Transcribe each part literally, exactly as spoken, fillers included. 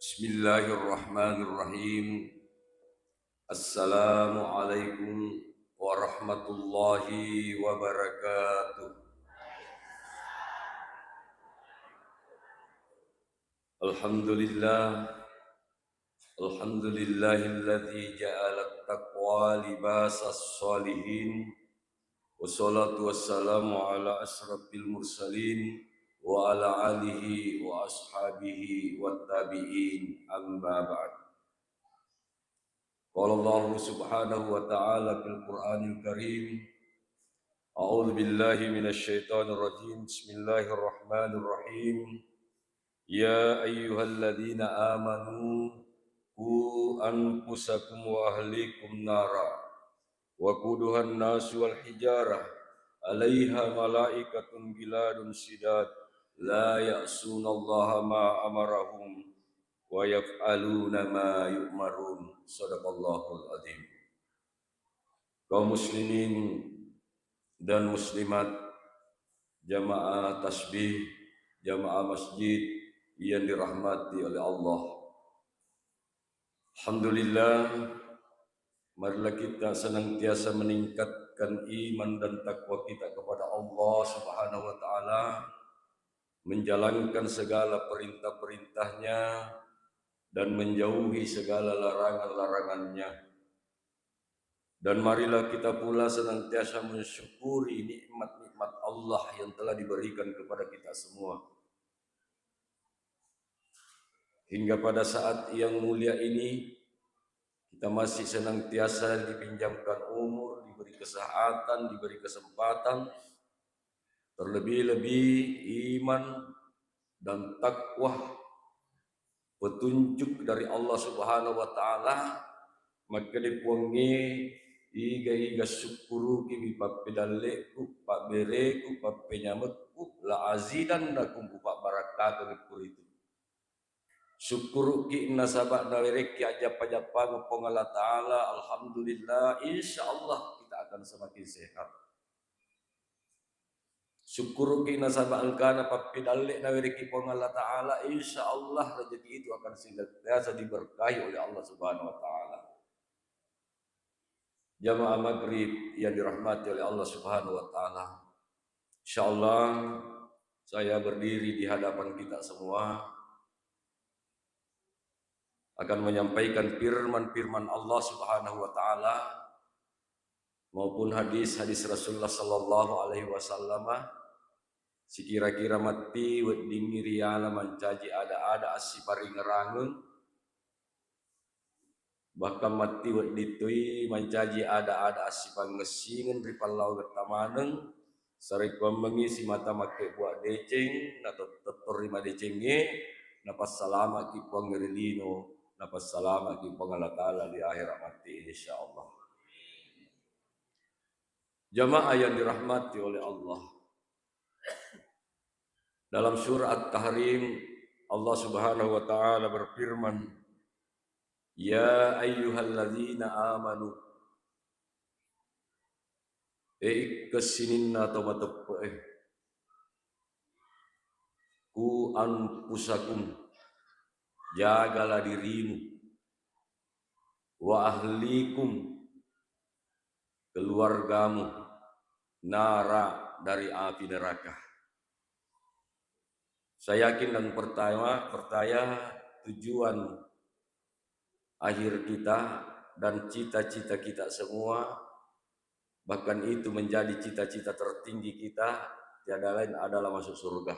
Bismillahirrahmanirrahim. Assalamualaikum warahmatullahi wabarakatuh. Alhamdulillah. Alhamdulillahilladzi ja'ala taqwa libasas sholihin. Wassalatu wassalamu ala asyrafil mursalin wa ala alihi wa ashabihi wa tabi'in, amma ba'd. Qala Allahu subhanahu wa ta'ala fil Qur'anil Karim, a'udzu billahi minasy syaithanir rajim. Bismillahirrahmanirrahim. Ya ayyuhalladzina amanu qu anfusakum wa ahlikum nara. Waquduhan nasu wal hijarah, 'alaiha malaikatun ghiladun syidad, la ya'sunallaha ma amarahum, wa yaf'aluna ma yu'marun. Shadaqallahul adzim. Kaum muslimin dan muslimat, jamaah tasbih, jamaah masjid yang dirahmati oleh Allah. Alhamdulillah, marilah kita senantiasa meningkatkan iman dan takwa kita kepada Allah Subhanahu wa Ta'ala, menjalankan segala perintah-perintahnya, dan menjauhi segala larangan-larangannya. Dan marilah kita pula senantiasa mensyukuri nikmat-nikmat Allah yang telah diberikan kepada kita semua. Hingga pada saat yang mulia ini, kita masih senantiasa dipinjamkan umur, diberi kesehatan, diberi kesempatan, terlebih-lebih iman dan takwa, petunjuk dari Allah Subhanahu wa Ta'ala. Makkeda Puangnge, iga-iga sukkuruki mi pappedalle'ku, pabbereku, pappenyamekku, la azidannakum, upabbarakkakeng puritu. Sukkuruki nasaba nawerekki ajjappa-jappangeng Puang Allah Ta'ala, alhamdulillah, insya Allah kita akan semakin sehat. Sukkuruki nasaba engkana pappedalle nawerekki Puang Allah Ta'ala, insya Allah rezeki itu akan senantiasa diberkahi oleh Allah Subhanahu wa Ta'ala. Jamaah maghrib yang dirahmati oleh Allah Subhanahu wa Ta'ala, insya Allah saya berdiri di hadapan kita semua akan menyampaikan firman-firman Allah Subhanahu wa Ta'ala maupun hadis-hadis Rasulullah sallallahu alaihi wasallam. Sikira-kira matti weddingngi riala mancaji ada-ada assiparingerangeng, bahkan matti wedding toi mancaji ada-ada assipangngessingeng ri pallawangetta maneng, sarekkuammengngi simata makkebbuaq deceng, natettettori madecengnge, napassalamaki Puang ri lino, napassalamaki Puang Allah Ta'ala di akhirat matti, insya Allah. Jamaah yang dirahmati oleh Allah, dalam surah At-Tahrim, Allah Subhanahu wa Ta'ala berfirman, "Ya ayyuhalladzina amanu," e ikkeng sininna to mateppe'e, "ku anfusakum," jagalah dirimu, "wa ahlikum," keluargamu, "nara," dari api neraka. Saya yakin dan pertama, percaya tujuan akhir kita dan cita-cita kita semua, bahkan itu menjadi cita-cita tertinggi kita, tiada lain adalah masuk surga.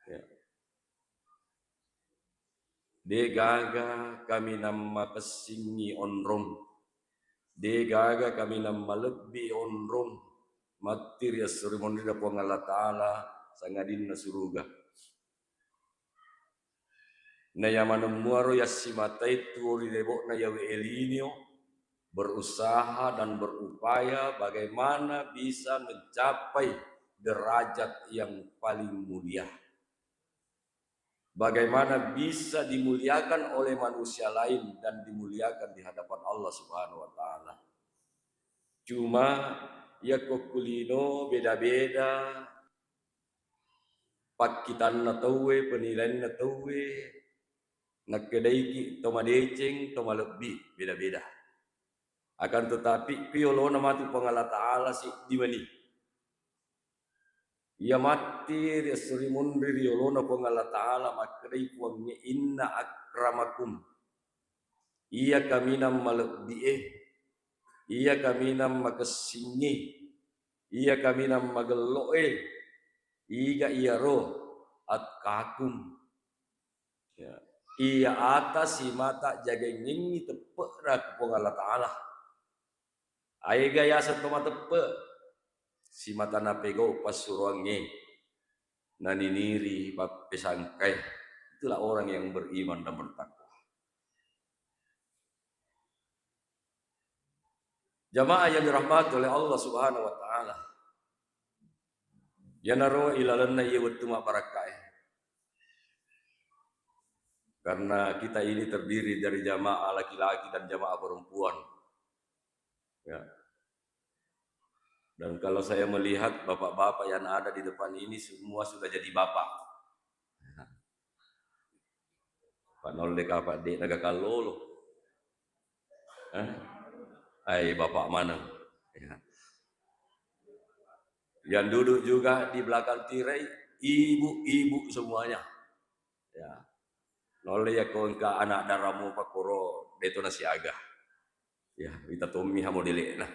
Ya. Degaga kaminang mapessingngi onrong. Degaga kaminang malebbi onrong matti ri esso ri monrina Puang Allah Ta'ala, sangadinna suruga. Naiya maneng muaro yassimatai tuo ri lebo'na yawe elinio, berusaha dan berupaya bagaimana bisa mencapai derajat yang paling mulia. Bagaimana bisa dimuliakan oleh manusia lain dan dimuliakan di hadapan Allah Subhanahu wa Ta'ala. Cuma yakko kulino beda-beda pakkitanna tauwe, penilaianna tauwe, Nakkedaiki to madeceng, to malebbi, beda-beda. Akan tetapi, ku yolona matu Puang Allah Ta'ala siddi mani. Iya matti ri esso ri munri ri yolona Puang Allah Ta'ala, makkedai Puangnge, "Inna akramakum." Iya kaminang malebbi'e, iya kaminang makessingngi, iya kaminang magello'e, iga iyaro atqakum. Ya. Iya ata simata jagengngengngi teppe'na ku Puang Allah Ta'ala. Aega yaseng to mateppe', simata napegau passuroangnge, naniniri pappesangkae. Itulah orang yang beriman dan bertakwa. Jamaah yang dirahmati oleh Allah Subhanahu wa Ta'ala. Yanaro ilalenna iye wettu mabbarakkae. Karena kita ini terdiri dari jamaah laki-laki dan jamaah perempuan. Ya. Dan kalau saya melihat bapak-bapak yang ada di depan ini semua sudah jadi bapak. Pak nolle kapang de' nagakallolo. Eh? Ai, bapak maneng. Ya. Yang duduk juga di belakang tirai, ibu-ibu semuanya. Ya. Nolle yakko engka anak daramu pakkoro deto nasiaga. Ya, wita tommi ha modele'na.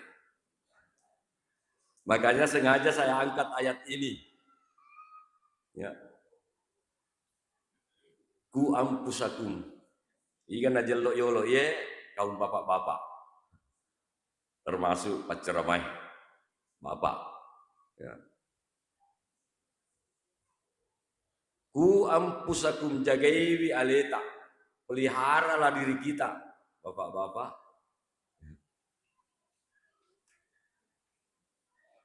Makanya sengaja saya angkat ayat ini. Ya. Ku anfusakum. Iga najello yolo ye kaum bapak-bapak. Termasuk pacceramae. Bapak. Ya. Ku anfusakum, jagaiwi aleta. Peliharalah diri kita, bapak-bapak.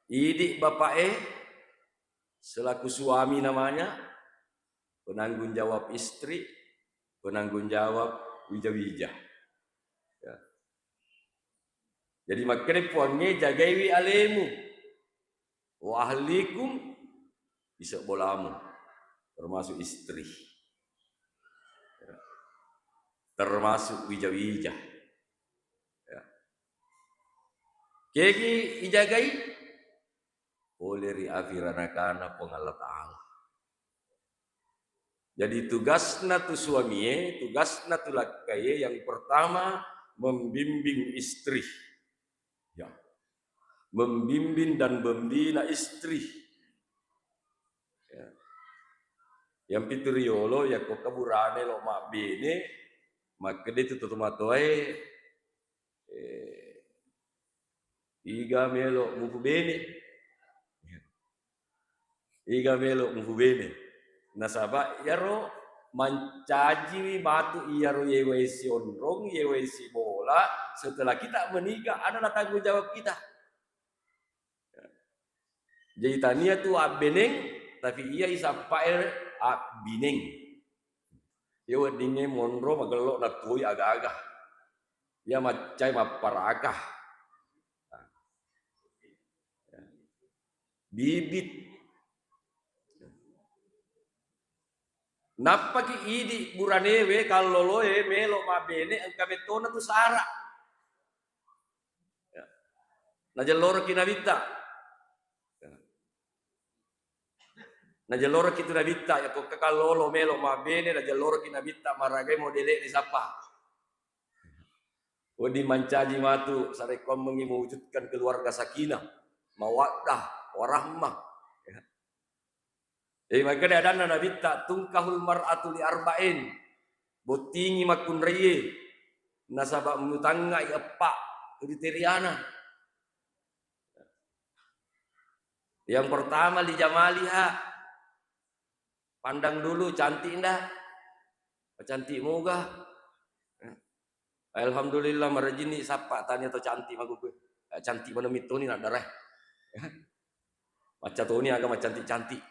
Idi bapak'e selaku suami namanya, penanggung jawab istri, penanggung jawab wija-wija. Ya. Jadi makkeda Puangnge, jagaiwi alemu, wa ahlikum, ise bolamu, termasuk istri. Ya. Termasuk wija-wija. Ya. Kegi ijagai? Pole ri afiranakana Puang Allah Ta'ala. Jadi tugasna tu suamie, tugasna tu lakkaie, yang pertama membimbing istri. Ya. Membimbing dan membina istri. Ya. Yang pitu riolo, yakko kaburane lo mabbene, makkeda tu tomatoae, Eh, iga melo mupubene? Iga melo mupubene? Nasaba iyaro mancajiwi matu iyaro yewae sionrong, yewae sibola, setelah kita menikah adalah tanggung jawab kita. Jadi tania tu abbeneng, tapi iya isappa'e abbineng. Iya weddingnge monro magello nattuoi aga-aga. Iya maccai mapparaka. Bibit. Nappaki idi buranewe kalloloe melo mabbene engka mettona tu sara. Ya. Najelloroki nabitta. Ya. Najelloroki tu nabitta, yakko kakallolo melo mabbene, najelloroki nabitta maragai modele risappa. Wedding mancaji matu sarekkoammengngi mewujudkan keluarga sakinah, mawaddah, warahmah. Ya. Jadi makkeda adanna nabitta, "Tungkahul mar'atu li arba'in." Bottingi makkunraie nasaba mutangngai eppa kriteriana. Yang pertama, li jamaliha. Pandang dulu, cantik ndak? Cantik moga. Alhamdulillah, marejini sappa tania to cantik makkukue. Eh, cantik mana mitoni nak darah. Macca toni aga macantik-cantik.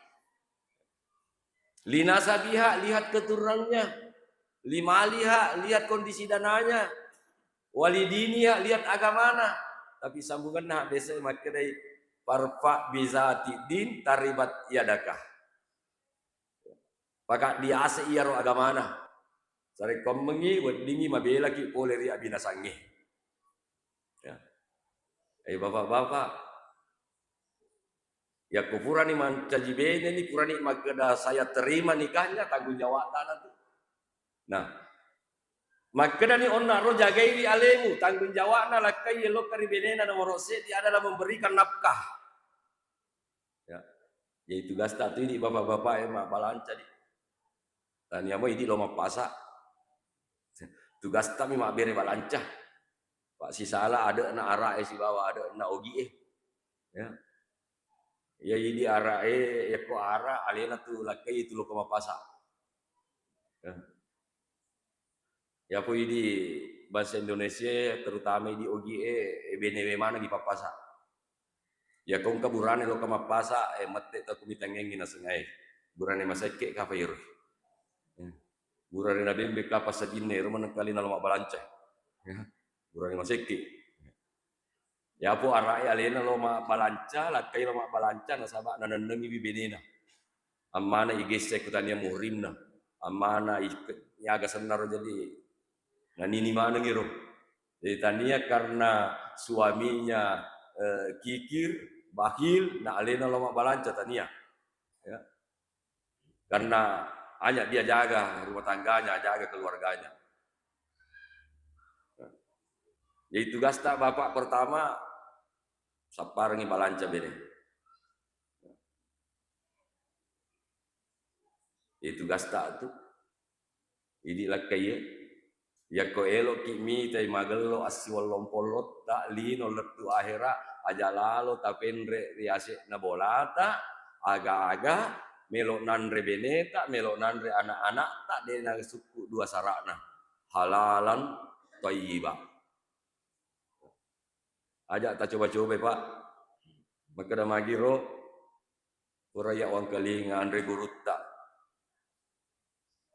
Linasabiha, lihat keturunannya. Limaliha, lihat kondisi dananya. Walidiniha, lihat agamana. Tapi sambunganna biasa makkedai, "Farfa bizati din taribat yadaka." Pakaddiase iyaro agamana. Sarekkoammengngi weddingngi mabelaki pole ri abinasangnge. Ya. Eh, bapak-bapak, yakko purani mancaji bene ni, purani makkeda saya terima nikahnya, tanggung jawab tanah tu. Nah, makkedani onna ro, jagaiwi alemu, tanggung jawabna lakkai yelokka ri benena nomoro seddi adalah memberikan nafkah. Ya. Jadi tugasta tu idi bapak-bapak e mabbalanca di. Tania mo idi lo mappasa. Tugasta mi mabbere balanca. Pak sisala ade'na ara e sibawa ade'na ogi e. Ya. Ya idi ara e, yakko ara alena tu lakkai tu lo ko mappasa. Ya. Yapo idi bangsa Indonesia, terutama idi ogi e, e, benewe maneng ipappasa. Yakko engka burane loka mappasa, e, mette tau kumitangengi nasengngai. Burane masekke kapa iro. Ya. Burane nabembe kapa sadinne, ero maneng kali nalo mabbalanca. Ya. Burane masekke. Yapo arae alena lo mabbalanca, lakkai lo mabbalanca nasaba nanennengiwi benena. Ammana igesse ku tania muhrimna. Ammana ik-, yaga sennaro jadi nanini maneng iro. Jadi tania karena suaminya, eh, kikir, bakhil, na alena lo mabbalanca tania. Ya. Karena hanya dia jaga rumah tangganya, jaga keluarganya. Jadi tugasta bapak pertama, sapparengi balanca bene. Jadi tugasta tu, idi lakkaie. Yakko eloki mitai magello assiwollong pollotta lino lettu ahera, aja lalo tapenre ri ase'na bolata, aga-aga melo nanre beneta, melo nanre anak-anakta, de nasukku dua sara'na. Halalan thayyiba. Aja tacoba-cobai, Pak. Makkeda magi ro, pura iya wangkalinga anre gurutta.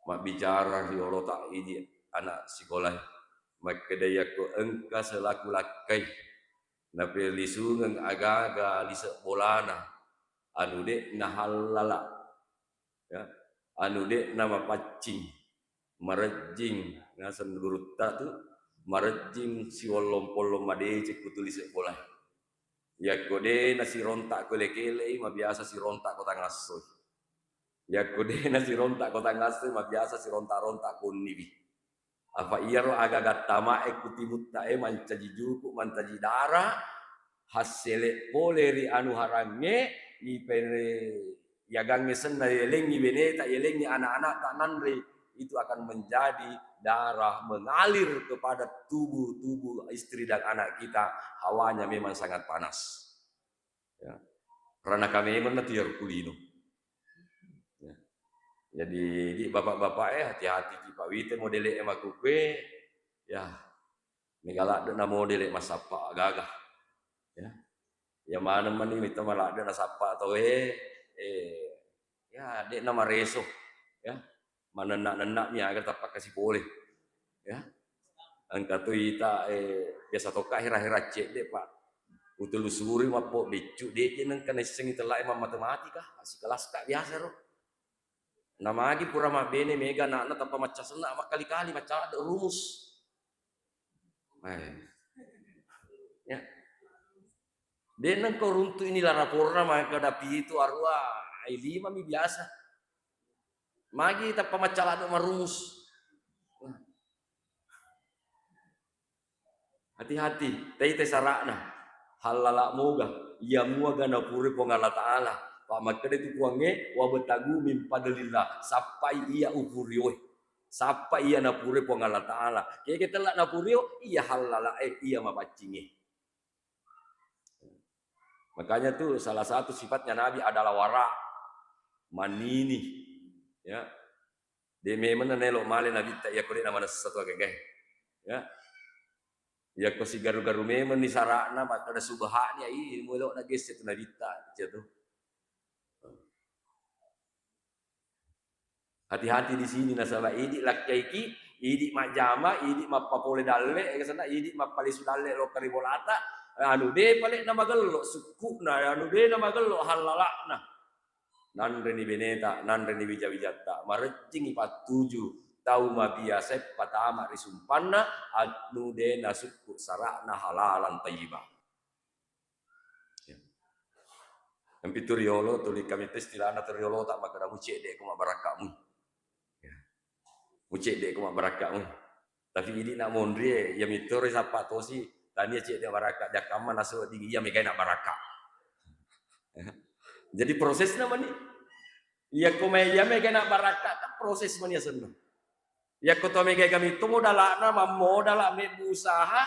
Mabbicara riolota idi anak sikolae. Makkeda yakko engka selaku lakkai napelisungeng agaga lise bolana, anu de'na hallala, ya, anu de'na mapaccing, marejjing, naseng gurutta tu, marejjing siwollong pollong madeceng ku tuli sebbola. Yakko de nasirontak ko kele-kelei, mabiasa sirontak ko tangassoi. Yakko de nasirontak ko tangassoi, mabiasa sirontak-rontak ko onniwi. Apa iyaro aga-aga tamae ku timutta e mancaji juku, mancaji dara, hassele pole ri anu harangnge, ipere-, yagangnge senna yelengi beneta, yelengi anak-anakta nanre, itu akan menjadi darah mengalir kepada tubuh-tubuh istri dan anak kita, hawanya memang sangat panas. Ya. Ranaka memang na tu iyaro kulino. Ya. Jadi, di bapak-bapak e, hati-hati ki, Pak, wite modele e makkukue, ya, mega ladde na modele massappa gaga. Ya. Ya maneng mani mita maladde nasappa tau e, eh, ya, de na mareso. Ya. Manenna-nenna mi aga tappa kasi pole. Ya. Engka tu ita, eh, biasa tokka hera-hera cedde, Pak. Utelusuri mappo beccu, de je nengka naissengi tellae mammatematika, sikelaska biasa ro. Namagi pura mabbene mega anakna tappa macca senna makkali-kali, macca ladde rumus. Eh. Ya. De nengka runtu ini la raporna makkeda pitu, arua, ai lima mi biasa. Magi tappa macca ladde marumus. Hati-hati, taitai sara'na. Hallala moga, iya muaga napuroi Puang Allah Ta'ala. Pa makkeda tu Puangnge, "Wabtagu min fadlillah." Sappai iya upurioe. Sappai iya napuroi Puang Allah Ta'ala. Keke tella napurio, iya hallala e, iya mapaccinge. Makanya tu salah satu sifatnya Nabi adalah wara, manini. Ya. De memang naelo male Nabitta, iya ko de namanessa tu agaga e. Ya. Iya ko sigaru-garu memang ni sara'na, makkeda subhani, ai, muelo na gesse tu Nabitta, gitu. Hati-hati di sini nasaba idi lakkaiki, idi majjama, idi mappapole dalle, e, sana idi mappalisu dalle lokka ri bolata, anu de pale na magello sukku'na, anu de na magello hallala'na. Nanreni beneta, nanreni wija-wijatta, mareccingi pattuju Tau mabiasa patama ri sumpanna, anu de nasukku sara'na halalan thayyibah. Ya. Yang pitu riolo, tuli kami tes istilahna tu riolo tak makkeda mucedde ko mabbarakkamu. Ya. Mucedde ko mabbarakkamu. Tapi idi nak monri, ya mitoro sappa tosi, tania cedde barakka, jakkamma nasu ding iya megai nak barakka. Jadi prosesna mani. Iya ko mai iya megai nak barakka, kan proses mani asenna. Yakko to mega kami to modala'na, mammodala mebbu usaha,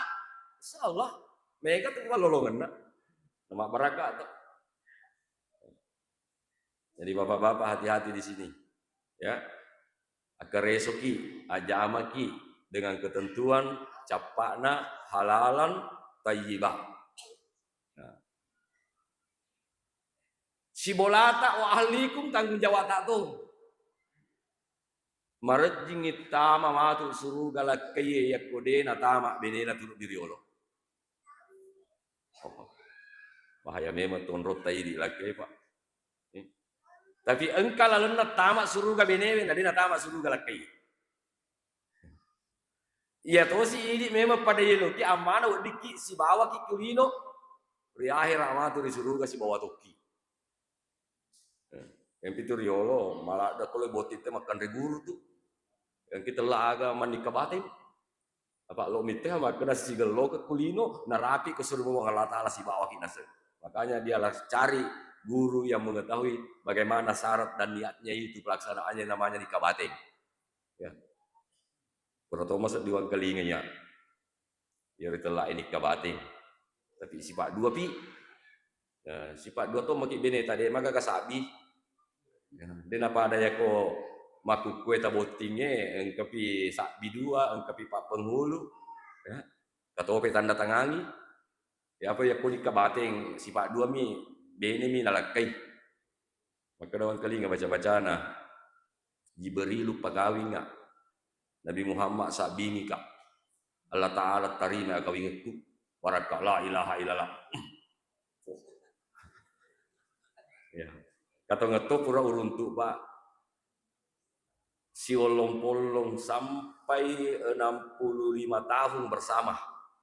insyaallah mega tu lolongenna. Nama barakka to. Jadi bapak-bapak hati-hati di sini. Ya. Akkaresoki, ajamaki dengan ketentuan cappa'na halalan thayyibah. Nah. Sibolata wa ahlikum tanggung jawabta to. Marejjingngi tama matu suruga lakkaie yakko de natama benena tulu di riolo. Oh, bahaya memang tonrotta idi lakkai, Pak. Eh. Tapi engka lalenna tama suruga benewe, na de natama suruga lakkai. Iya tosi idi memang pada yeloki ammana weddikki sibawaki kulino ri ahera matu ri suruga sibawa tokki. Eh, yang pitu riolo, maladde ko le botting te makkanre guru tu. Yang kita laga manikka bateng. Apa lo mitte makkeda sigello ke kulino, narapi ko suruh Allah Ta'ala sibawaki naseng. Makanya dialah cari guru yang mengetahui bagaimana syarat dan niatnya itu pelaksanaannya namanya nikah bateng. Ya. Pura to masa diwangkalinga ya. Iya ritella nikah bateng. Tapi sipa dua pi. Ya, sipa dua to maki beneta de maga kasabbi. Ya, de napada yako makkukkue tabottingnge engkapi sabbi dua, engkapi pappenghulu. Ya. Katope tanda tangangi. Ya apa yako nikah bateng sipa dua mi bene mi nalakkai. Makkeda wangkalinga baca-bacana, Jibrilu pakawinga, Nabi Muhammad sabbingika, Allah Ta'ala tarima kawingekku, barakka la ilaha illallah. Ya. Katongetto pura uruntu, Pak. Siollong-pollong sampai enam puluh lima tahun bersama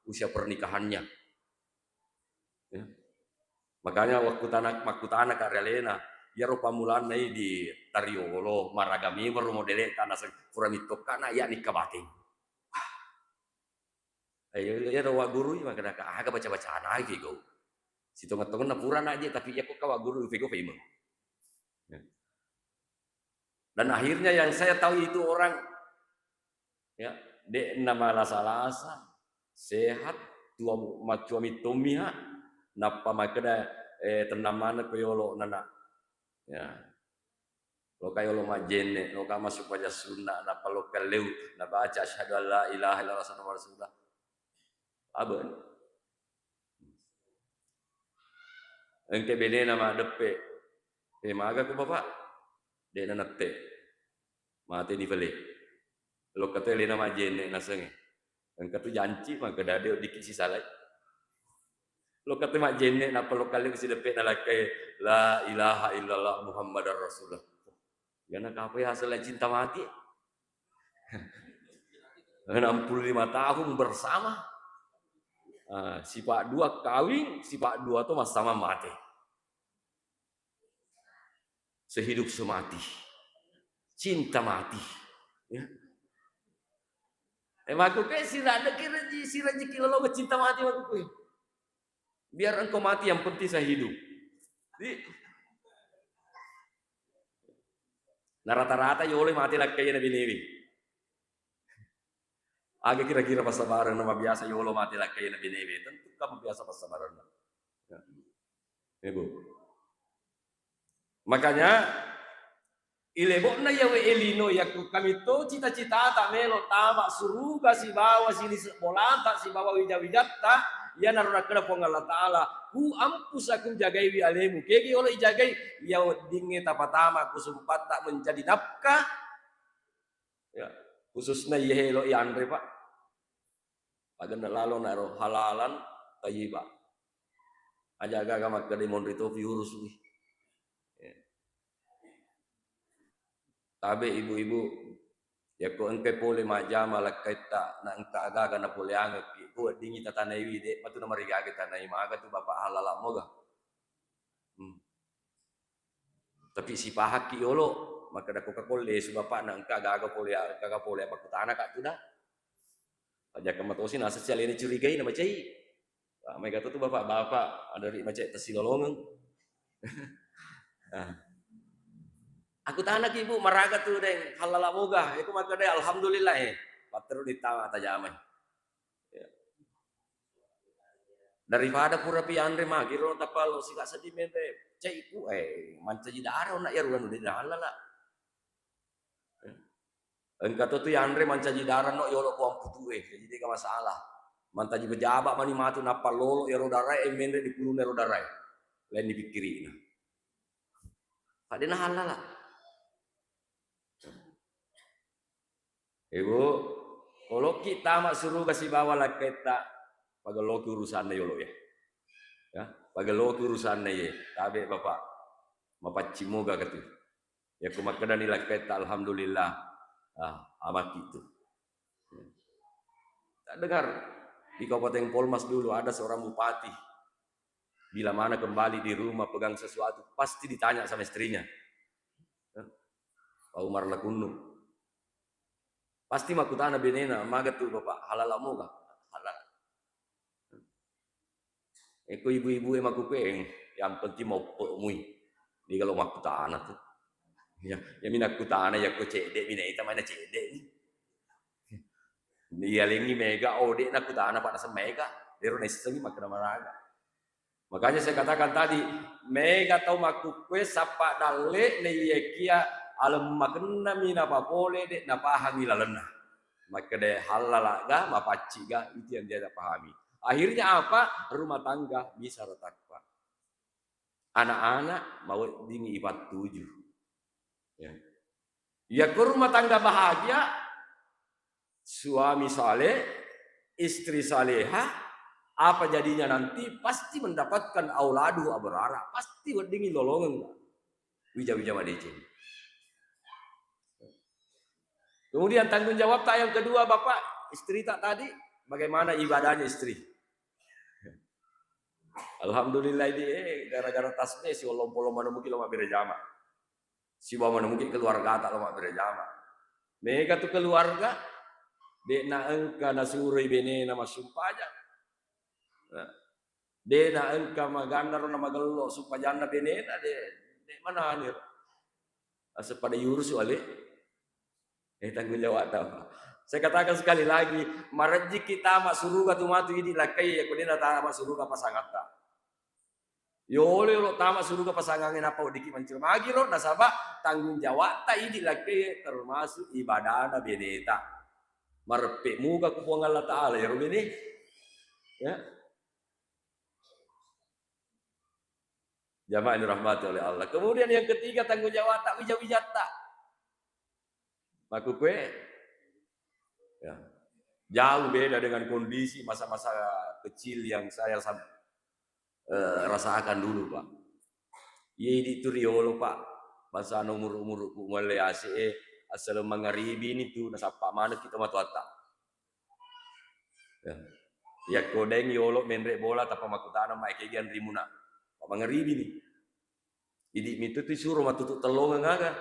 usia pernikahannya. Ya. Makanya wakkutana, makkutana ka ri alena, iyaro pammulanna i di tariolo, maraga memero modele ta naseng pura mittokka na iya nikka bateng. Ayo, iyaro wa guru i makkeda ka aga baca-bacana i fego. Sitongeng-tongenna pura na je, tapi iya ko ka wa guru fego femeng. Ya. Dan akhirnya yang saya tahu itu orang, ya, de' namalasa-lasa, sehat, tua, matua mittommiha, nappa makkeda, eh, tennang maneng ko yolo nana. Ya. Loka yolo majjenne, loka massu paja sunna, nappa lokka leu, nabaca asyhadu an la ilaha illallah Muhammadur rasulullah. Aben. Engka benena maddeppe. Eh, maga ko Bapak? De'na nette. Mate ni pale. Lokka to alena majjenne nasengnge. Engka tu janci makkeda de' weddikki sisalai. Lokka to majjenne nappa lokka leu sideppe nalakkai la ilaha illallah Muhammadar Rasulullah. Yana kapai haseng cinta mati. Enam puluh lima tahun bersama. Ah, sipa dua kawing, sipa dua to massama mate. Sehidup semati. Cinta mati. Ya. Eh, makkukue sirajeki reji, sirajeki lolonga cinta mati makkukue. Biar engkau mati, yang penting saya hidup. Jadi, na rata-rata yolo mate lakkaie na benewe. Aga kira-kira passabarenna mabiasa yolo mate lakkaie na benewe? Tentu kan mabiasa passabarenna. Ya. Ibu. Makanya, ilebo'na iyawe elino yakko kami to cita-citata melo tama suruga sibawa silise bolata sibawa wija-wijatta, iyanaro nakkeda Puang Allah Ta'ala, "Ku ampusakum jagaiwi alemu." Kegi olo ijagai, iya weddingnge tapatama ku sumpatta menjadi nafkah. Ya, khususna iya elo ianre, Pak. Pagenna lalo naro halalan thayyibah. Aja gaga makkeda monri topi urusui. Ya. Tabe ibu-ibu, Yakko engkai pole majjama lakkaitta, na engka aga-aga napoleangekki, ku weddingngi tatanaiwi, de' matu namarigaga tanai, maga tu bapak halala moga. Hmm. Tapi sipahakki yolo, makkeda ko kakolle su bapak na engka aga-aga pole, engka aga pole, apa kutanaka tu da. Pajakka matosi naseng si alena curigai na macai. Wah, maega tu bapak-bapak, ada ri macai tessilolongeng. Nah. Aku tanaki, Bu, maraga tu, Deng, halala moga. Yaku makkeda, alhamdulillah, eh. Patteru ditama tajamai. Ya. Daripada pura pi anre magi ro tappa lo siga seddi menre. Cai ku, eh, mancaji dara onna iya ruanu de halala. Engka to tu yanre mancaji dara no yolo puang putu e, jadi dega masalah. Mantaji pejabat mani matu nappa lolo ero dara e, menre di puluna ero dara e. Lain dipikkirina. Padena halala. Ibu, koloki tama suruga sibawa lakkaitta, pagelloki urusanna yolo ya. Ya, pagelloki urusanna ye. Tabe bapak, mapaccing moga katu. Yakko makkedani lakkaitta, alhamdulillah. Ah, amaki tu. Tak dengar di Kabupaten Polmas dulu ada seorang bupati. Bila mana kembali di rumah pegang sesuatu, pasti ditanya sama istrinya. Pak Umar Lakunnu. Pasti makkutana benena, maga tu bapak, halala moga? Halala. Eko ibu-ibu e makkukue, yang penting mau pemui. Ini kalau makkutana tu. Ya, ya mina kutana ya ko cedde mina ita mana cedde ni. Iya lengi mega ode na kutana pada semega. Dero nessengi makkeda maraga. Makanya saya katakan tadi, mega tau makkukkue sappa dalle naiyakia alemmakenna mi napapole de napahangi lalenna. Makkeda halala ga, mapacci ga, itu yang dia tak pahami. Akhirnya apa? Rumah tangga bisa retak, Pak. Anak-anak mau dingi ipattuju. Ya. Ya, ke rumah tangga bahagia, suami saleh, istri saleha, apa jadinya nanti? Pasti mendapatkan auladu abrara, pasti weddingi lolongeng wija-wija madeceng. Kemudian tanggung jawab tak yang kedua, bapak istri tak tadi, bagaimana ibadahnya istri? Alhamdulillah ini, eh, gara-gara tasbih si olong-polong manu muki lo mabbere jama. Sibawa manu muki keluarga tak lo mabbere jama. Mega tu keluarga, de na engka nasuroi benena massumpajang. Nah, de na engka maganna ro na magello sumpajanna benena de, de manani ro. Asa pada yurusu ale. Eh, tanggung jawab ta. Saya katakan sekali lagi, marejjiki tama suruga tu matu idi lakkai ya kudena tama suruga pasangatta. Yolo yolo tama suruga pasangange nappa weddikki manciro magiro nasaba tanggung jawab ta idi lakkai termasuk ibadana beneta. Mareppe muga ku Puang Allah Taala ya bene. Ya. Jamaah yang dirahmati oleh Allah. Kemudian yang ketiga tanggung jawab tak wija-wijatta. Makkukue, ya, jauh beda dengan kondisi masa-masa kecil yang saya sam-, eh, rasakan dulu, Pak. Iya idi tu riolo, Pak. Masa no umur-umur ku mulai ase e, asal mangaribi ni tu nasappa maneng kita matuatta. Ya. Yakko deng yolo menre bola tappa makkutana mai kegian rimuna. Pak mangaribi ni. Idi mitu tu suro matutu tellongeng aga.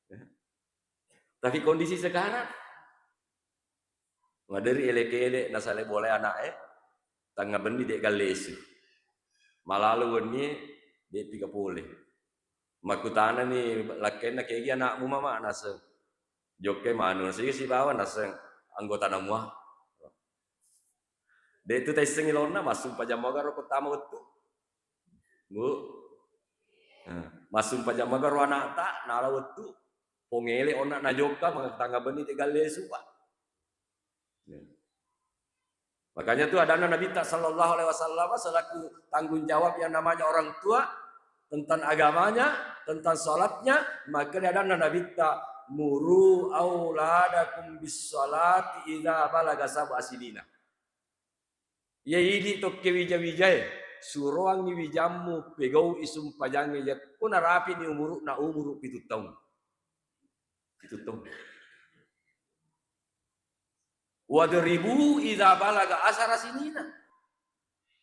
Ya. Tapi kondisi sekarang, maderi ele-ele nasale bola anak e, tangga benni de gallesu. Malalo wenni de piga pole. Makkutana ni lakkenna kegi anakmu mama naseng. Jokke manu naseng sibawa naseng anggota namua. De tu taissengi lonna massumpajang maga ro ko tama wettu. Bu. Nah, massumpajang maga ro anakta nala wettu. Pongele onna najokka maka tangga benni de gallesu, Pak. Ya. Makanya tu adanna Nabitta sallallahu alaihi wasallam selaku tanggung jawab yang namanya orang tua tentang agamanya, tentang salatnya, maka adanna Nabitta muru auladakum bis salati idza balaga sab'a sinina. Iya idi tokke wija-wijae, suroangngi wijammu pegau'i sumpajangnge yakko narapini umuru'na umuru pitu taung. Pitu taung. Wadribuhu idza balaga asara sinina.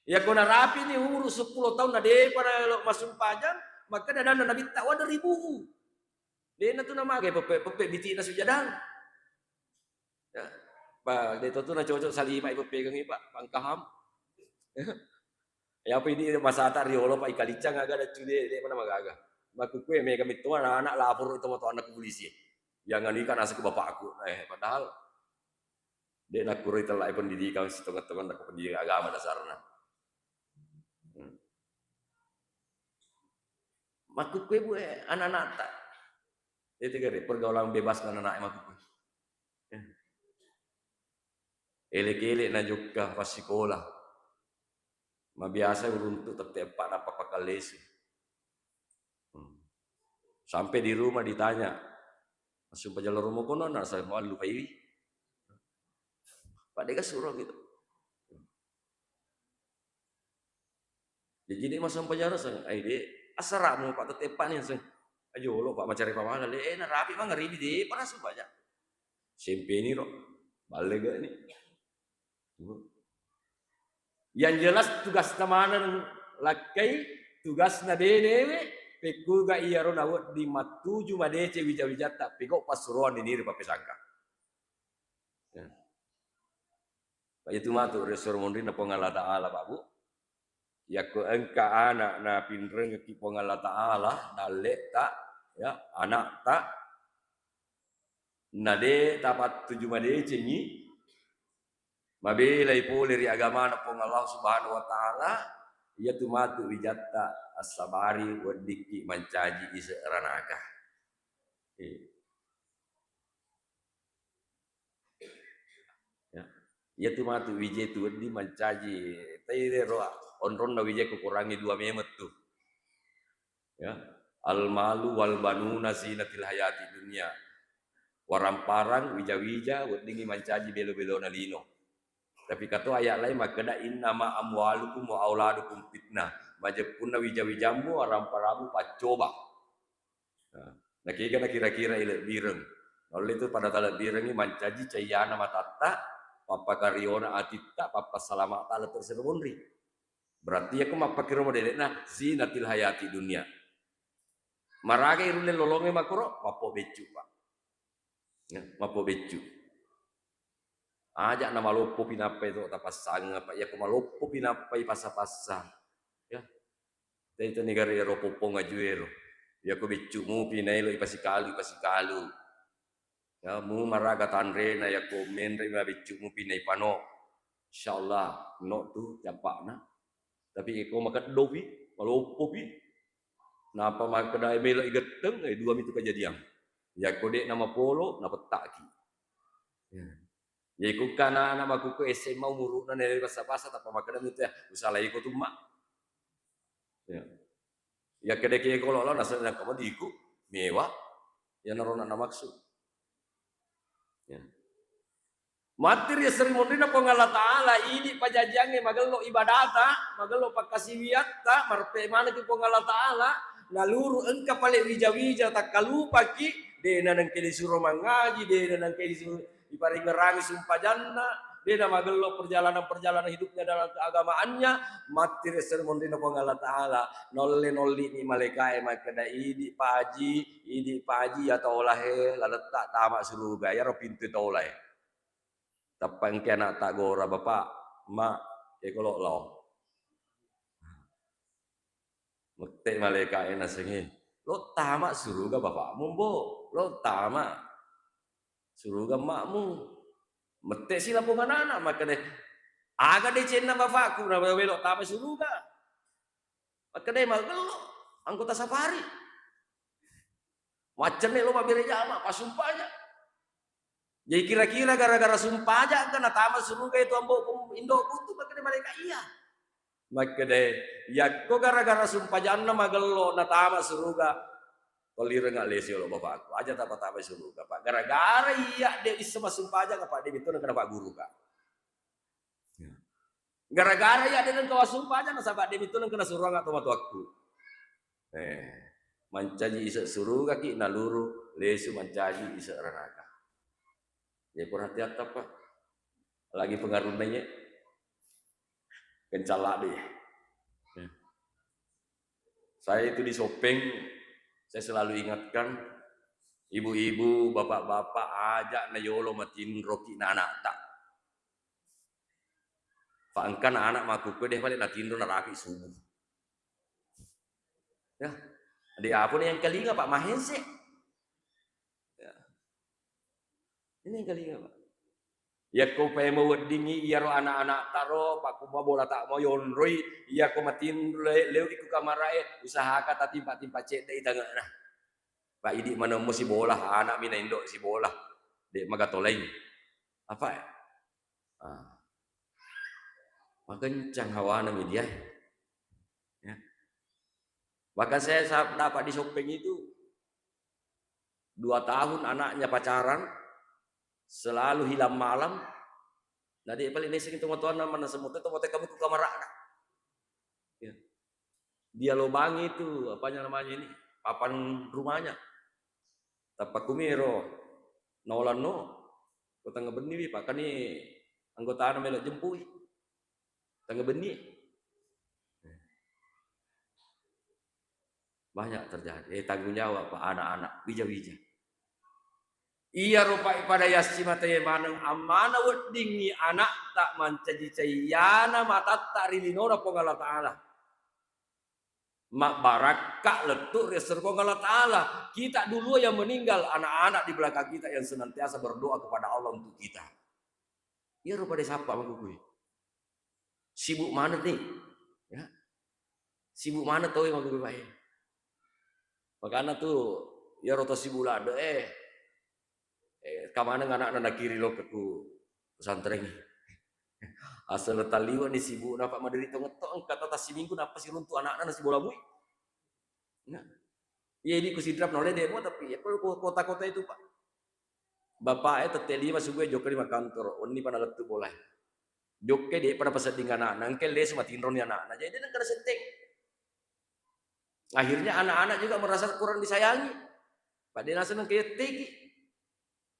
Yakko narapini umuru seppulo taung na depa nalo masumpajang, makkeda adanna Nabitta, wadribuhu. De'na tu namagai peppe, peppe bitina sujadang. Ya. Pa, de to tu nacocok salima ipeppegangi, Pak, pangkaham. Ya, apa ini masata riolo, Pak, ikalicang aga daccu de, de mana magaga. Makkukue mega mitto anak-anak lapor itu moto anak polisi. Yang anu ikan naseng ke bapakku. Eh, padahal de nakkuro itellae pendidikan sitongeng-tongeng nako pendidikan agama dasarna. Hmm. Makkukue bu, eh, anak-anak tak. Itu kere pergaulan bebas anak-anak makkukue. Eh. Elek-elek najokka passikola. Mabiasa uruntuk tette eppa nappa pakkallesu. Hmm. Sampai di rumah ditanya, "Massumpajang lao romo kono, nak?" Saya mau lupaiwi. Pak, de' kasuro gitu. Jadi de' massumpajang seng, ai de' asaramu, Pak, tette eppa ni seng. Ayo lo, Pak, macari pamana le, eh, narapi mangaribi de' para sumpajang. Sempeni ro, balle gak ni. Yang jelas tugasna maneng lakkai, tugasna benewe, pekkuga iyaro nawedding mattuju madeceng wija-wijatta, pegau passuroan niniri pappesangka. Ya. Pak, itu matu resor monrinna Puang Allah Ta'ala, Pak, Bu. Yakko engka anak napinrengekki Puang Allah Ta'ala, dalle'ta, ya, anakta, na de' tapattuju madecengi, mabelai pole ri agamana Puang Allah Subhanahu wa Ta'ala, iyatu matu wijatta assabari weddikki mancaji ise' ranaka. Eh. Ya. Iyatu matu wije tu wedding mancaji, tai ro onronna wije kukurangi dua memeng tu. Ya. Al malu wal banuna zinatil hayati dunya. Waramparang, wija-wija, weddingi mancaji belo-belona lino. Tapi kato ayat lain makkeda, "Innama amwalukum wa auladukum fitnah." Majeppunna wija-wijammu, waramparamu paccoba. Nah, nakega nakira-kira ilebbireng. Naulle tu pada talebbirengi mancaji caiyana matatta, pappakariona atitta, pappassalamata lettu ri sero monri. Berarti yakko mappakiro modele'na zinatil hayati dunia. Maraga irulle lolongnge makuro, mappo beccu, Pak. Ya, mappo beccu. Aja na maloppo pinappai to tapassangeng, Pak. Yakko maloppo pinappai passa-passa. Ya. Tei to negara ero poppong ajuero. Yakko beccu mupi naelo ipasikalu, ipasikalu. Ya, mu maraga tanrena yakko menre ma beccu mupi naipano. Insyaallah, no tu cappa'na. Tapi ko makeddopi, maloppopi, napa makkeda melo igetteng, eh, dua mitu kejadian. Yakko de' namapolo, napettaki. Ya. Jadi kukka anak-anak makkukku S M A umuru'na nalai passa-passa, tappa makkeda mitu ya, usalaiko tu, Mak. Ya. Yakkedaki kolo lao naseng nakka madiku, mewa. Iyanaro na-, namaksud. Ya. Matti ri esso ri monrinna Puang Allah Ta'ala, idi pajajiangnge magello ibadata, magello pakkasiwiatta, mareppe manekki Puang Allah Ta'ala, naluru engka pale wija-wija takkalupaki, de' nanengke disuro mangaji, de' nanengke disuro iparingerangi sumpajanna, de' namagello perjalanan-perjalanan hidupnya dalam keagamaannya, matti ri esso ri monrinna Puang Allah Ta'ala, naulle-, naulli'ni malaikae makkeda, "Idi paji, idi paji ya taulae, laletta tama suruga, iyaro pintu taulae." Tappa engka anakta gora, "Bapak, Mak, kekolo lao." Mette malaika'e nasengnge, "Lo tama suruga bapakmu, Mbo? Lo tama suruga emakmu?" Mette si lapong anana makkeda, "Aga decenna bapakku na welo tama suruga?" Makkeda, "Magello anggota safari." Maccanne lo mabbere jama, pasumpaja. Jadi kira-kira gara-gara sumpaja engka natama suruga itu ambo'ku, indo'ku tu? Makkeda malaika, "Iya." Makkeda, "Yakko gara-gara sumpajanna magello natama suruga, tolireng alesi olo bapakku, aja tapatama suruga, Pak. Gara-gara iya de' isseng massumpajang, apa de' mitto nengka napagguruka." Ya. Gara-gara iya de' nengka wassumpajang, nasaba de' mitto nengka nasuroanga tomatoakku. Eh, mancaji ise' surugaki, naluru lesu mancaji ise' ranaka. Ya, perhatiatta, Pak. Lagi pengaruhnya kencang lagi. Ya. Saya itu di Sopeng, saya selalu ingatkan, ibu-ibu, bapak-bapak, aja na yolo matinroki na anakta. Fa engka na anak makkukue de pale natinro naraki subuh. Ya. Di apa nih yang kelinga, Pak, mahense? Ya. Ini yang kelinga, Pak. Yakko pae maweddingi iyaro anak-anak taro, pakkuba bola tak mau yonroi, yakko matinro le-, leo iku kamarae, usahakan tatimpa-timpa cedde i tangana. Pak, idi manemmo si bola, anak mina indo si bola. De magatoleng. Apa? Ah. Makencang hawana media. Ya. Bahkan saya sa-, dapat di Sopeng itu, dua tahun anaknya pacaran, selalu hilang malam, na de paling neseng itu motoanna mana semut itu motor kamu ke kamarana. Ya. Dia lobangi itu, apanya namanya ini, papan rumahnya. Tappa kumiro, naolanno, ko tengnga benni wi, Pak, kani anggotana melo jempui. Tengnga benni. Banyak terjadi. Eh, tanggung jawab, Pak, anak-anak, wija-wija. Iya rupai pada yassi matae maneng ammana weddingi anakta mancaji caiyana matatta ri linona Puang Allah Ta'ala. Mabbarakka lettu ri esso Puang Allah Ta'ala. Kita dulu yang meninggal, anak-anak di belakang kita yang senantiasa berdoa kepada Allah untuk kita. Iyaro pada sappa makkukui. Sibuk maneng ni. Ya. Sibuk maneng tau makkukui, Pak, e. Makana tu iyaro to sibuk ladde, eh. Eh, kamaneng anakna nakiri lo ke ku pesantren. Asal taliwa ni sibuk napa maderi to ngetto engka tata siminggu napa siruntu anakna nasi bola bui. Nah. Iya, idi ku sidrap nole demo, tapi ya kalau ko-, kota-kota itu, Pak. Bapak e tette lima subuh e jokka di makantor, wenni pa nalettu bola e. Jokka de pada pasedding anakna, engka lesu matinroni anakna. Jadi nengka setteng. Akhirnya anak-anak juga merasa kurang disayangi. Pak de naseng engka yetteki.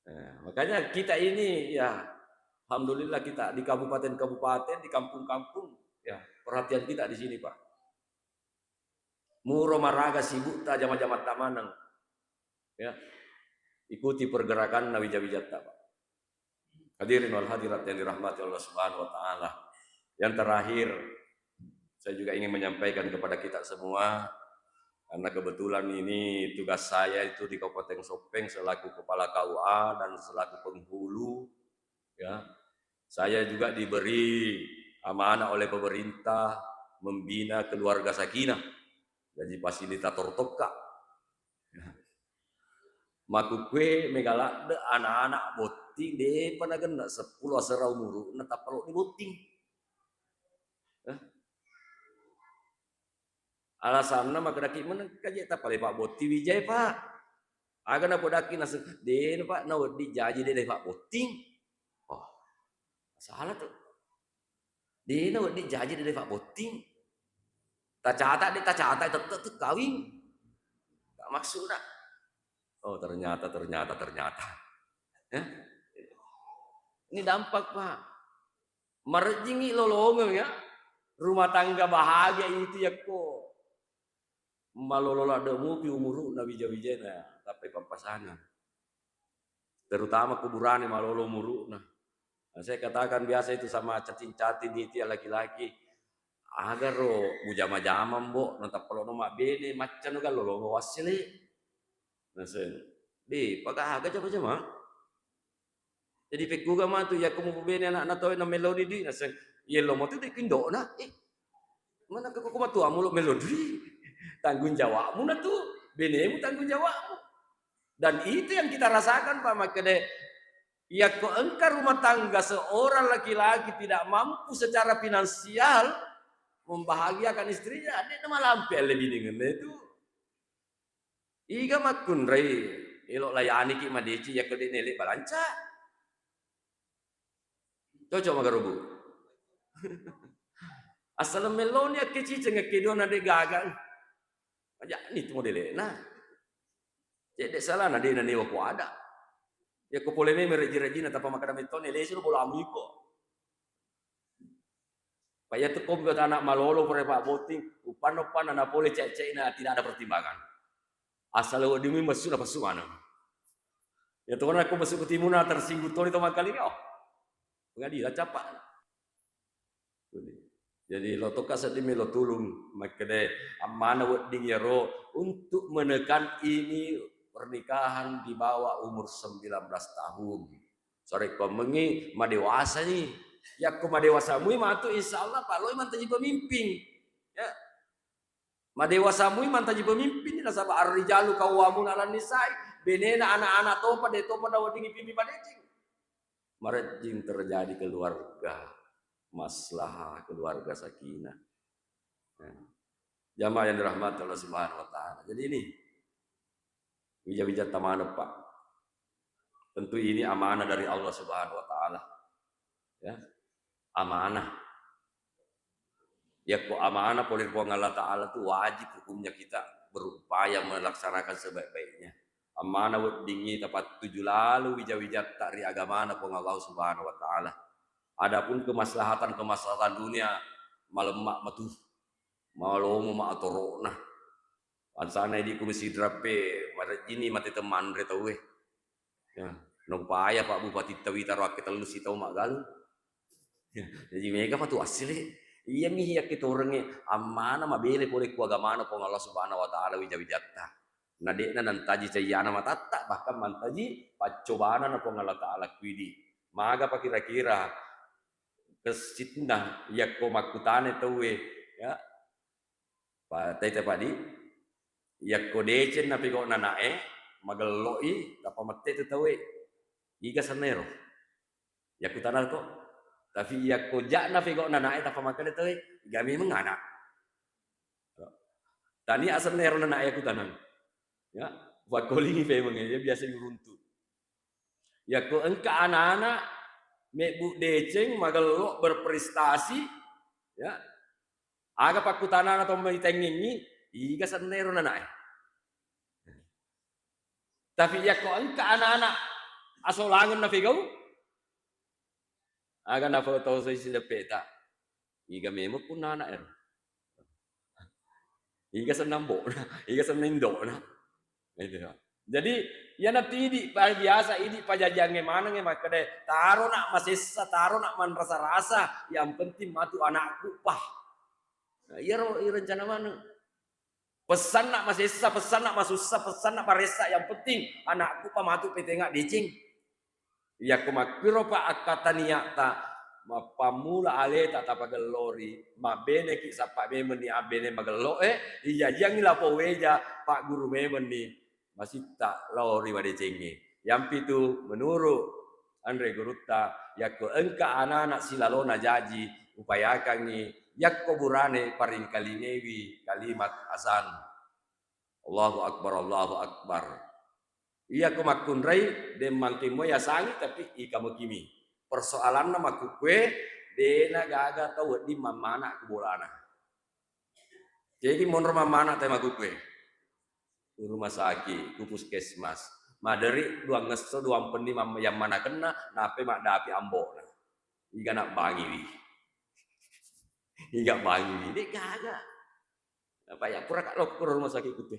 Nah, makanya kita ini ya alhamdulillah kita di kabupaten-kabupaten, di kampung-kampung ya perhatian kita di sini, Pak. Muro maraga sibukta jama-jamatta maneng. Ya. Ikuti pergerakanna wija-wijatta, Pak. Hadirin wal hadirat yang dirahmati Allah Subhanahu wa Ta'ala. Yang terakhir, saya juga ingin menyampaikan kepada kita semua, karena kebetulan ini tugas saya itu di Kabupaten Sopeng selaku kepala K U A dan selaku penghulu, ya. Saya juga diberi amanah oleh pemerintah membina keluarga sakinah. Jadi fasilitator tokka. Makkukue mega ladde anak-anak botting depa nagenna seppulo asera umuru'na tappa lo ni botting. Eh? Alasanna makkedaki meneng kaje tappa le pabbotting wijai, Pak. Aga napodaki naseng, de na, Pak, nawedding jaji de le pabbotting. Oh, salah tu. De na wedding jaji de le pabbotting. Tacata de tacata tette tu kawing. Tak maksudna. Oh, ternyata, ternyata, ternyata. Ya? Ini dampak, Pak. Marejjingngi lolongeng ya. Rumah tangga bahagia itu yakko malolo ladde mupi umuru'na wija-wijena tappa pappasangeng. Terutama kuburane malolo umuru'na. Nah, saya katakan biasa itu sama cacing-cacing itu ya laki-laki. Agaro mujama-jama, Mbok, natappa lo mabbene, maccano kan lolongo wassele. Naseng, "De, pagaga jama-jama?" Jadi pekkuga matu, yakko mupubene anakna tauwe na melloni dui, naseng, "Yello matu de ku indo'na." Eh, mana ke ko matuamu lo mello dui? Tanggung jawabmu na tu, benemu tanggung jawabmu. Dan itu yang kita rasakan, Pak, makkeda, yakko engka rumah tangga seorang laki-laki tidak mampu secara finansial membahagiakan istrinya, de na malampe alle biningenna itu. Iga makkunrai elo layaniki madeceng yakko de nele balanca. Cocok maga, Bu? Assaleng melloni akkeciceng akkedoana de gaga. Majani tu modelena. Cedde salana de nanewa ko ada. Yakko pole meme reji-rejina tappa makkeda mettoni lesu bolamu iko. Pak, iya tu kombi anak malolo pura Pak Boting, upanna-upanna na pole cek-cekna tidak ada pertimbangan. Asal wedding mi messu na pessu maneng. Ya tona ko messu ke timuna tersinggung toni to mangkalinga. Oh. Pengadilan capa. Jadi lo toka seddi melo tulung makkeda ammana wedding yaro untuk menekan ini pernikahan di bawah umur sembilan belas tahun. Sare ko mengi madewasa ni. Yakko madewasa mui matu insya Allah Pak loi mantaji pemimpin. Ya. Madewasa mui mantaji pemimpin ni nasaba ar-rijalu qawwamuna 'alan nisa'i. Benena anak-anak topa de topa naweddingi pimpin madeceng. Marejjing terjadi keluarga maslahah, keluarga sakinah. Nah, jamaah yang dirahmati Allah Subhanahu wa taala. Jadi ini wija-wijatta maneng, Pak. Tentu ini amanah dari Allah Subhanahu wa taala. Ya. Amanah. Yakko amanah pole ri Puang Allah Taala tu wajib hukumnya kita berupaya melaksanakan sebaik-baiknya. Amanah weddingngi tapattuju lalu wija-wijatta ri agamana Puang Allah Subhanahu wa taala. Adapun kemaslahatan-kemaslahatan dunia malemma matu. Malomo ma atoro'na. Bangsana idi ku mesi drappe marejjini mate temmanre tauwe. Ya, naupaya Pak Bupati tawita ro akketellu sitau maggalung. Ya, jadi mega patu assile. Iya mi yakke torengnge ammana mabele pole ku agamana Puang Allah Subhanahu wa taala wija-wijatta. Na de'na nantaji cayyana matatta, bahkan mantaji paccobana na Puang Allah Taala kuidi. Magapa kira-kira kessinna yakko makkutana tauwe, ya, Pa-, taitai padi, yakko deceng napegau'na ana'e, magello'i, tappa mette tu tauwe. Iga sennaero? Yakko tanako. Tapi yakko ja'na pegau'na ana'e, tappa makkeda tauwe, iga memeng anak. Tania sennaero ana'e yakko tanang. Ya, pakkolingi pemeng, ya biasa yuruntu. Yakko engka anak-anak mebbu deceng, magello, berprestasi, ya, aga pakkutanana to maitengngengngi, iga sennaero ana'e. Tapi yakko engka anak-anak asolangeng napegau, aga nafatau sideppeta, iga memeng punna ana'ero. Iga senna ambo'na, iga senna indo'na. Itu. Jadi, iyana tu idi pa-, biasa idi pajajiangnge manengnge makkeda, "Tarona masessa, tarona manrasa-rasa, yang penting matu anakku pa." Nah, iyaro irencana maneng. Pessanna masessa, pessanna masussa, pessanna maressa, yang penting anakku pa matu petenga deceng. Yakko makkuiro pa akkata niatta, mappammula aleta tapagellori, mabbeneki sappa memenni abbene magello'e, ijajiangngi lapo weja pagguru memenni masitta lao ri madecengnge. Yampitu menuru anre gurutta, yakko engka anana silalona jaji, upayakangngi yakko burane paringkalingewi kalimat azan. Allahu Akbar, Allahu Akbar. Iyako makkunrai, de mangkimmo yasangi, tapi ikamukimi. Persoalanna makkukkue, dena gaga tau wedding mammana ku bolana. Jadi monro mammana te makkukkue. Ku rumah sakit, ku puskesmas. Maderi duangngesso, duampenni mam-, yang mana kena, nape maddapi ambona. Iga nabbangiwi. Iga bangiwi. De gaga. Apa ya, pura ka lokko rumah sakit kute.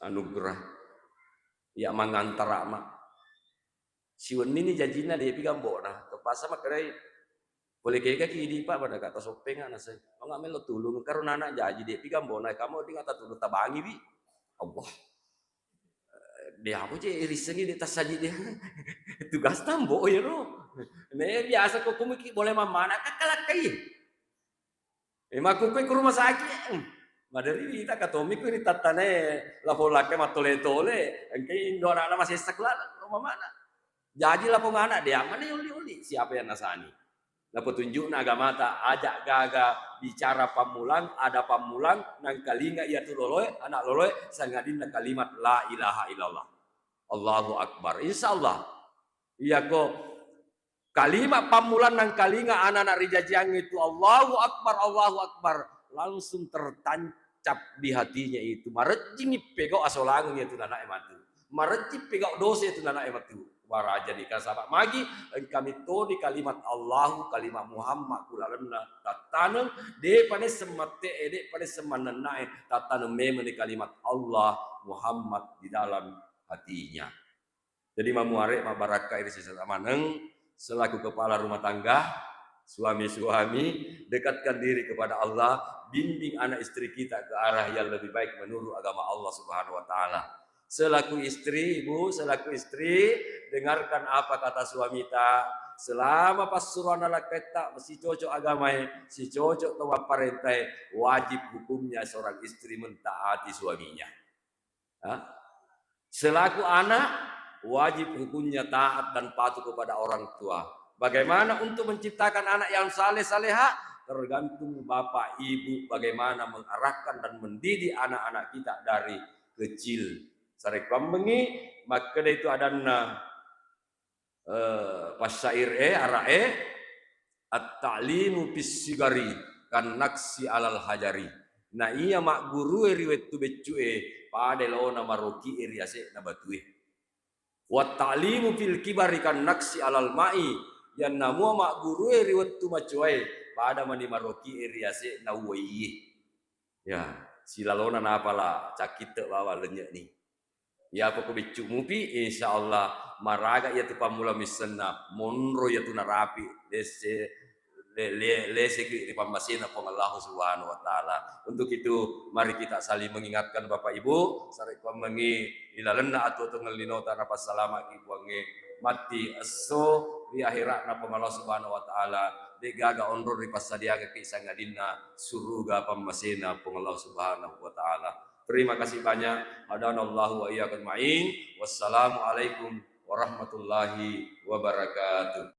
Anugerah. Ya mangantara ma. Siwenni ni jajinna depi gambokna. Terpaksa makkedai, pole kega ki idi, Pak, pada kata soppenga nasai. Manga melo tulung karo nana jaji depi gambokna. Kamu di kata tulung tabangi bi. Allah. De aku je irisengi de tasaji de. Tugas tambo ya lo. Ne biasa ko kumiki boleh mamana kakalakai. E, makkukue ku rumah sakit, hmm, maderi wita katomi ku ni tattane lapong lakkai mattole-tole, engkai indo anakna masessa ku laleng, rumah mana. Jaji lapong anak, de ammana yoli-oli, siapa yang nasani. Napetunjukna agamata, aja gaga bicara pammulang, ada pammulang, nangkalinga iya tu loloe, anak loloe, sangadinna kalimat la ilaha illallah. Allahu Akbar. Insya Allah. Iyako kalimat pammulang nangkalinga anak-anak rijajiangnge itu, "Allahu Akbar, Allahu Akbar," langsung tertancap di hatinya itu. Marejjingi pegau asolangengngi itu nanae matu. Marejjing pegau dosa itu nanae matu. Warajani, nasaba magi engka mettoni kalimat Allahu, kalimat Muhammad ku lalenna tattaneng, de'pa nisseng matte'e, de'pa nisseng mannennae, tattaneng memeni kalimat Allah Muhammad di dalam hatinya. Jadi mamuare mabbarakkai ri sesa maneng selaku kepala rumah tangga, suami-suami, dekatkan diri kepada Allah, bimbing anak istri kita ke arah yang lebih baik menurut agama Allah Subhanahu wa Ta'ala. Selaku istri, Ibu, selaku istri, dengarkan apa kata suamita. Selama passuroanna lakkaitta sicocok agamae, sicocok to mapparentae, wajib hukumnya seorang istri mentaati suaminya. Ha? Selaku anak, wajib hukumnya taat dan patuh kepada orang tua. Bagaimana untuk menciptakan anak yang saleh-salehah? Tergantung bapak ibu bagaimana mengarahkan dan mendidik anak-anak kita dari kecil. Sarekkuammengngi makkeda itu adanna, eh, pasyair e, ara'e, "At-ta'limu fis sigari kan naksi alal hajari." Na iya maggurue ri wettu beccu'e, pada lona maroki'e ri ase'na batue. "Wat ta'limu fil kibari kan naksi alal ma'i." Yanna mua maggurue ri wettu macoae, pada mani maroki'e ri ase'na uwaiye. Ya, silalona napala cakkitte bawang lennye'ni. Iyapa ko beccu mupi, insya Allah maraga iyatu pammula missenna, monro iyatu narapi, lesse, le-, le-, leseki ri pammasena Puang Allah Subhanahu wa Ta'ala. Untuk itu, mari kita saling mengingatkan Bapak Ibu, sarekkuammengngi ilalenna atuo-tuongeng linota napassalamaki Puangnge, matti esso ri akhiratna Puang Allah Subhanahu wa Ta'ala, de'gaga onrong ripassadiangekki sangadinna suruga pammasena Puang Allah Subhanahu wa Ta'ala. Terima kasih banyak. Hadanallahu wa iyyakum ajma'in. Wassalamualaikum warahmatullahi wabarakatuh.